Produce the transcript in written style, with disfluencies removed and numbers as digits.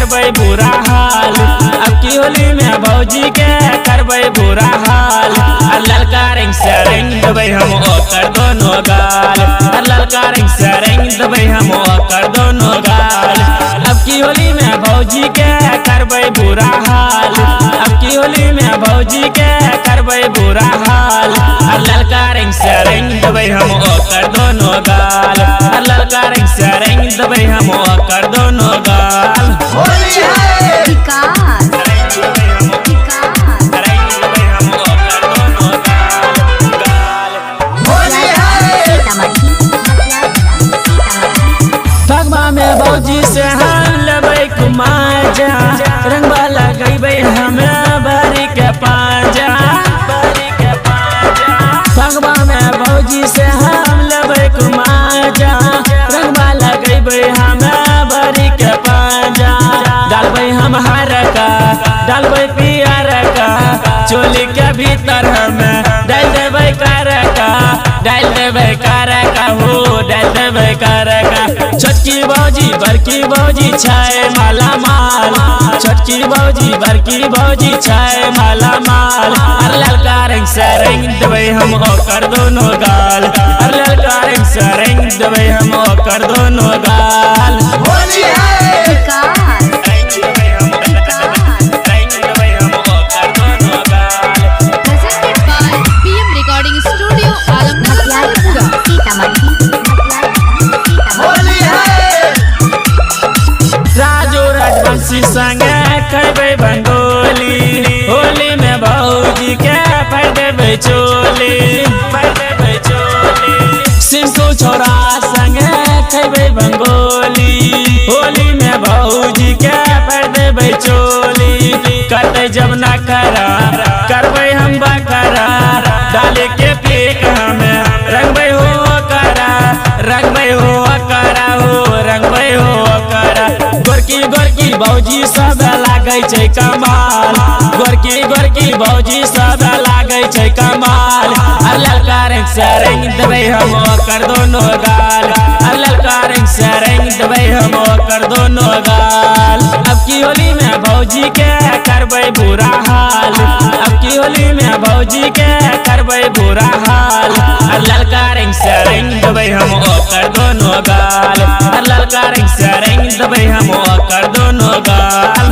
करबै बुरा हाल। अब की होली में भौजी के करबै बुरा हाल। आ ललका रंग से रंग देबै हम ओकर दोनों गाल। आ ललका रंग से रंग देबै हम ओकर दोनों गाल। अब की होली में भौजी के करबै बुरा हाल। अब की होली में भौजी के करबै बुरा हाल। आ ललका रंग से रंग देबै हम ओकर दोनों गाल। आ ललका रंग से रंग देबै हम ओकर दोनों गाल। होली है। विकास रंग देबै हम विकास रंग देबै हम ओकर दोनों गाल गाल। होली है। सीतामढ़ी सीतामढ़ी। फगवा में भौजी से हम लेबै कुमाजा, रंगवा लगैबै हमे भरी के पांजा। भरी के पांजा। फगवा में भौजी से हम लेबै कुमाजा, रंगवा लगैबै हमे भरी के पांजा। डालबै हम हरका, डालबै पियरका, चोली के भीतर हमे डाल देबै करका। डाल देबै करका हो, डाल देबै करका। छोटकी भौजी बड़की भौजी छै माला माल। छोटकी भौजी बड़की भौजी छै माला माल। अरे ललका रंग से रंग देबै हम ओकर दोनों गाल। अरे ललका रंग से रंग देबै हम ओकर दोनों गाल। होली है। विकास रंग देबै हम रंग देबै हम ओकर दोनों गाल। Presented by PM Recording Studio, Alamnagar, Madhyapura Madhepura. Sitamarhi Sitamarhi. Holi है। राजू राजवंशी संगे खेबै बंगोली, होली में भौजी के फाड़ देबै चोली। फाड़ देबै चोली। सिंटू छोरा संगे खेबै बंगोली, होली में भौजी के फाड़ देबै चोली। करतै जब ना करा करबै हम बकरा, डाले के फेक हमें रंगबै हो करा। रंगबै हो करा हो, रंगबै हो करा। गोरकी गोरकी भौजी सब लागै छै कमाल। गोरकी गोरकी भौजी सब लागै छै कमाल। आ ललका रंग से रंग देबै हम ओकर दोनों गाल। आ ललका रंग से रंग देबै हम ओकर दोनों गाल। अब की होली में भौजी के करबै बुरा हाल। अब की होली में भौजी के करबै बुरा हाल। आ ललका रंग से रंग देबै हम ओकर दोनों गाल। आ ललका रंग से रंग देबै हम ओकर दोनों गाल।